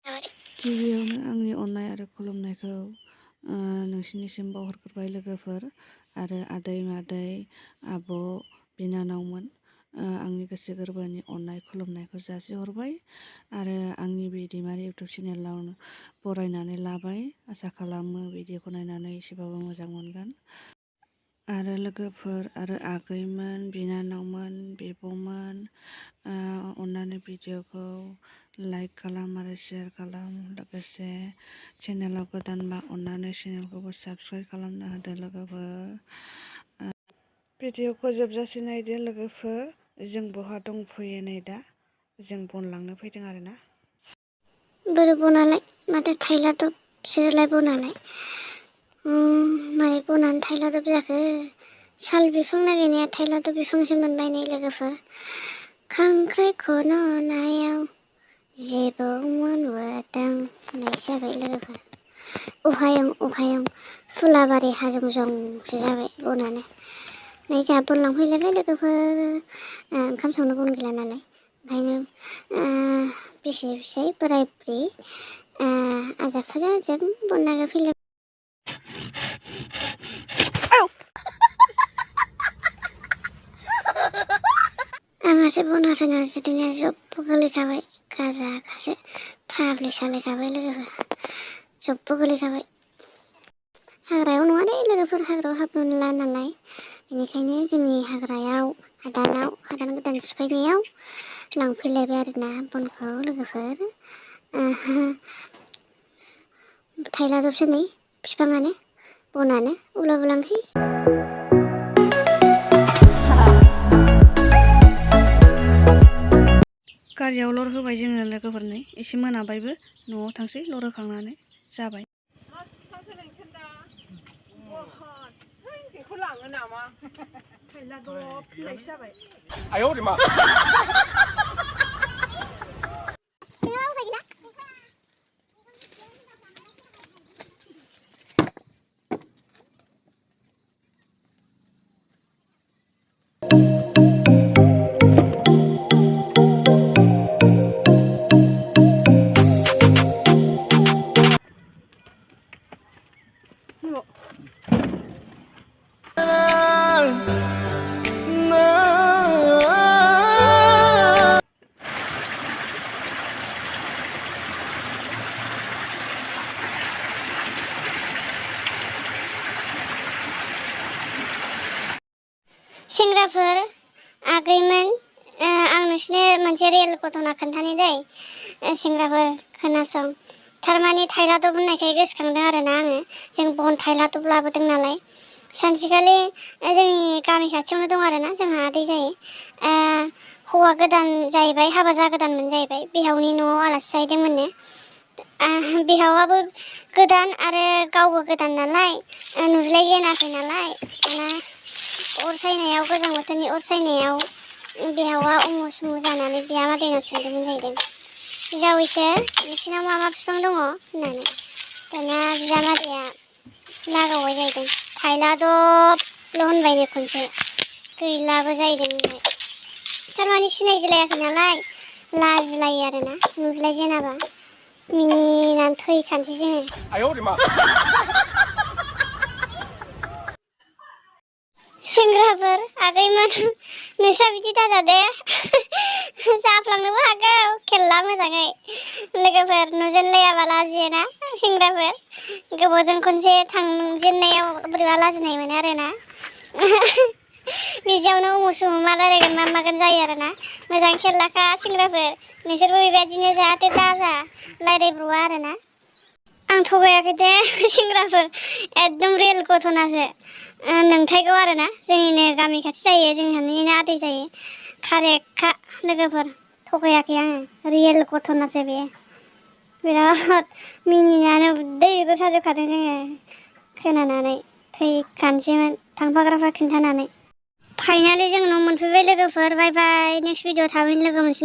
गिबियावनो आंनि अननाय आरो खुलुमनायखौ नोंसिनिसिम बावहरग्रोबाय लोगोफोर आरो आदै मादै आब' बिनानावमोन आंनि गोसो गोरबोनि अननाय खुलुमनायखौ जासिहरबाय आरो आंनि बे दैमारि इउटुब चेनेलाव बरायनानै लाबाय। आसा खालामो भिडिअखौ नायनानै एसेबाबो मोजां मोनगोन। आरो लोगोफोर आरो आगैमोन बिनानावमोन बिब'मोन अननानै भिडिअखौ लाइक खालाम आरो शेयार खालाम। लोगोसे चेनेलाव गोदानबा अननानै चेनेलखौबो साबस्क्राइब खालामना होदो लोगोफोर। भिडिअखौ जोबजासे नायदो लोगोफोर। जों बहा दंफैयो नै दा जों बन लांनो फैदों आरोना। बोरै बनालाय माथो थाइलादब बिसोरलाय बनालाय मारै बनानै थाइलादब जाखो। साल बिफां नागिरनाया थाइलादब बिफांसो मोनबाय नै लोगोफोर। खांख्राइ खन'नायाव जिबौ मोनबोदों होननायसो जाबाय लोगोफोर। अहायं फुलाबारि हाजं जंसो जाबाय बनानो। नै जोंहा बन लांफैलायबाय लोगोफोर। ओंखाम संनो बन गैला नालाय ओंखायनो बिसि फिसाय बोराय बुरि आजाफोरा जों बन नागिरफैलायबाय। आंहासो बन हास'नायाव जिदिनो जब्बो गोलैखाबाय। गाजाखासो थाब्ले सालायखाबाय लोगोफोर। जब्बो गोलैखाबाय। हाग्रायाव नङा दे लोगोफोर, हाग्रायाव हाबनो मोनला नालाय बेनिखायनो जोंनि हाग्रायाव हादान गोदान सिफायनायाव लांफैलायबाय आरोना बनखौ लोगोफोर। थाइलादबसो नै बिफाङानो बनानो उलाबोलांसै। गारियाव लर होबाय जोङो लोगोफोरनि एसे मोनाबायबो न'आव थांसै लर होखांनानै जाबाय। बेखौ लाङो नामा थाइलादब होननायसो जाबाय। सेंग्राफोर आगैमोन आं नोंसिनो मोनसे रियेल घटना खोन्थानि दै। सेंग्राफोर खोनासं। थारमाने थाइलादब होननायखाय गोसोखांदों आरोना आङो। जों बन थाइलादब लाबोदों नालाय। सानसेखालि जोंनि गामि खाथियावनो दं आरोना जोंहा आदै जायो। हौवा गोदान जाहैबाय, हाबा जागोदानमोन जाहैबाय। बिहावनि न'आव आलासि जाहैदोंमोननो। बिहावाबो गोदान आरो गावबो गोदान नालाय नुज्लायजेनाखै नालाय दाना अर सायनायाव गोजां बोथोरनि अर सायनायाव बिहावा उमु सुमु जानानै बिजामादैनाव सोंदोंमोन जाहैदों। बिजावैसो नोंसिनाव मा मा बिफां दङ होननानै। दाना बिजामादैया लागावबाय जाहैदों। थाइलादबल' होनबायनो खनसे। गैलाबो जाहैदों ओमफ्राय। थारमाने सिनायज्लायाखै नालाय लाजिलायो आरोना नुज्लायजेनाबा। मिनिनानै थैखानोसै जोङो। सेंग्राफोर आगैमोन नोंस्रा बिदि दाजा दे। जाफ्लांनोबो हागौ खेलला मोजाङै। लोगोफोर नुजेनलायाबा लाजियोना सेंग्राफोर। गोबावजों खनसे थांजेननायाव बोरैबा लाजिनाय मोनो आरोना। बिदियावनो उमुख सुमुख मा रायलायगोन मा मागोन जायो आरोना। मोजां खेल लाखा सेंग्राफोर। नोंसोरबो बेबायदिनो जाहाथे दाजा रायलायब्र'आ आरोना। आं थगायाखै दे सेंग्राफोर, एकदम रियेल घटनासो। नोंथायगौ आरोना। जोंनिनो गामि खाथि जायो, जोंहानिनो आदै जायो। कारेक्टखा लोगोफोर, थगायाखै आङो। रियेल घटनासो बेयो। बिराद मिनिनानै उदै बिगुर साजोबखादों जोङो खोनानानै। थैखानोसैमोन थांफाग्राफ्रा खिन्थानानै। फाइनालि जों न' मोनफैबाय लोगोफोर। बाय बाय। नेक्स्ट भिडिअ' थाबैनो लोगो मोनसिगोन।